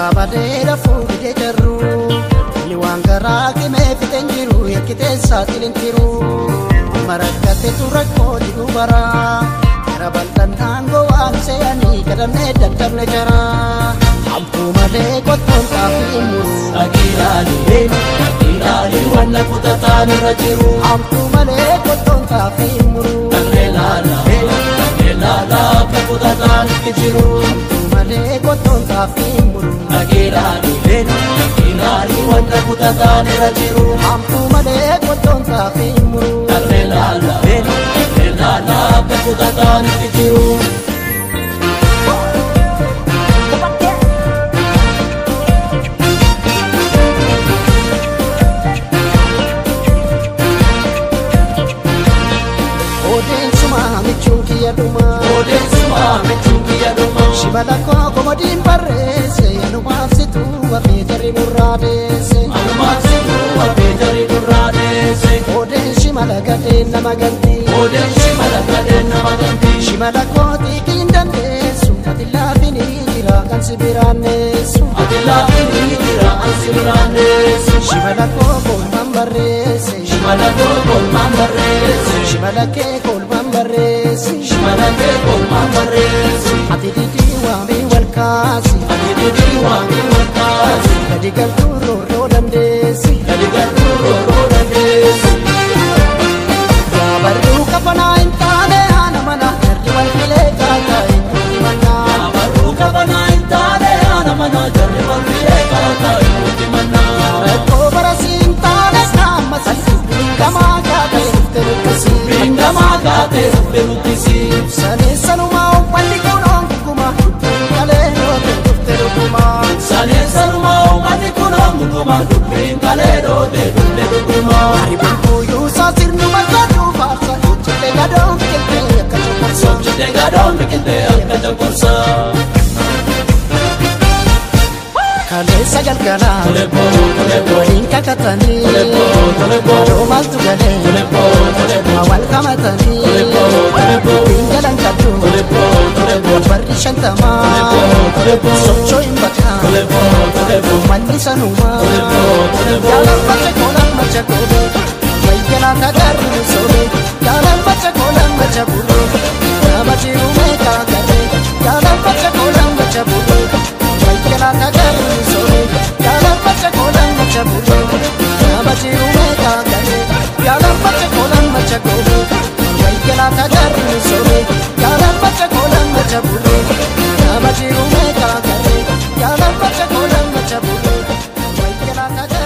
Gabadeera fuudhee jarru ni waan garaa qimee fixeen jiru yakkitee saaxileen tiru marakkate rakkoo jiru bara gara bal'aan aangoo waan se'anii kadhannee dadhabne jara hamtuu malee qottoon xaafii muru. Dhaqiilaalee dhaqiilaalee wanna kutataan irra jiru. Hamtuu malee qottoon xaafii muru. Dhaqnee laalaa dhaqnee laalaa akka kutataan itti jiru. Hamtuu malee qottoon xaafii muru. Dhaqiilaalee dhaqiilaalee wanna kutataan irra jiru. Hamtuu malee qottoon xaafii muru. Dhaqnee laalaa dhaqnee laalaa akka kutataan itti jiru. Odeessuma michuun kiyya dhuma. Shibala koo komodiin barreesse anumaaf situu hafee jarri nurraa deesse. Anumaaf situu hafee jarri nurraa deesse. Odeen shimala gadheen nama ganti. Odeen shimala gadheen nama ganti. Shimala koo xiiqiin dandeessu ati laafinii jira kan si biraan neessu. Ati laafinii jira kan si biraan neessu. Shimala koo kolmaan barreesse. Shimala koo kolmaan barreesse. Shimala kee kolmaan barreesse. Shimala kee kolmaan barreesse. Ati didii waamii wal kaasi. Ati didii waamii wal kaasi. Gadi galtuu roorroo dandeessi. Gadi galtuu roorroo dandeessi. Yaabarruu kafanaa hin taane haana mana jarri wal filee kaataa hin nuti mannaa. Yaabarruu kafanaa hin taane haana mana jarri wal filee kaataa hin nuti mannaa. Rakkoo barasii hin taane saammasii beekamaa kaatee dhufte nuttisi. Beekamaa kaatee dhufte nuttisi. Saneessanumaa uummanni kun onguma dubbiin kalee dhoote dhufte dhuguma. Saneessanumaa uummanni kun onguma dubbiin kalee dhoote dhufte dhuguma. Aribuun kuyyuusaa sirnuma gaduu faarsa hojjete gadoon biqiltee akka cunqursa. Hojjete gadoon biqiltee akka cunqursa. Kaleessa galgalaa waliin kakatanii yoo maaltu galee wal qabatanii dubbiin jalan qabdu barri shantamaa sochoo hin bakka manni sanumaa yaalan macha koolan macha koobee wayyanaa tagarru soobee yaalan macha koolan macha bulee nama jiru meeqaa garee yaalan macha koolan macha bulee. Wayyanaa tagarru soobee yaalan macha koolan macha bulee nama jiru meeqaa garee yaalan macha koolan macha koobee wayyanaa tagarru soobee yaalan macha koolan macha bulee nama jiru meeqaa garee yaalan macha koolan macha bulee wayyanaa tagarru.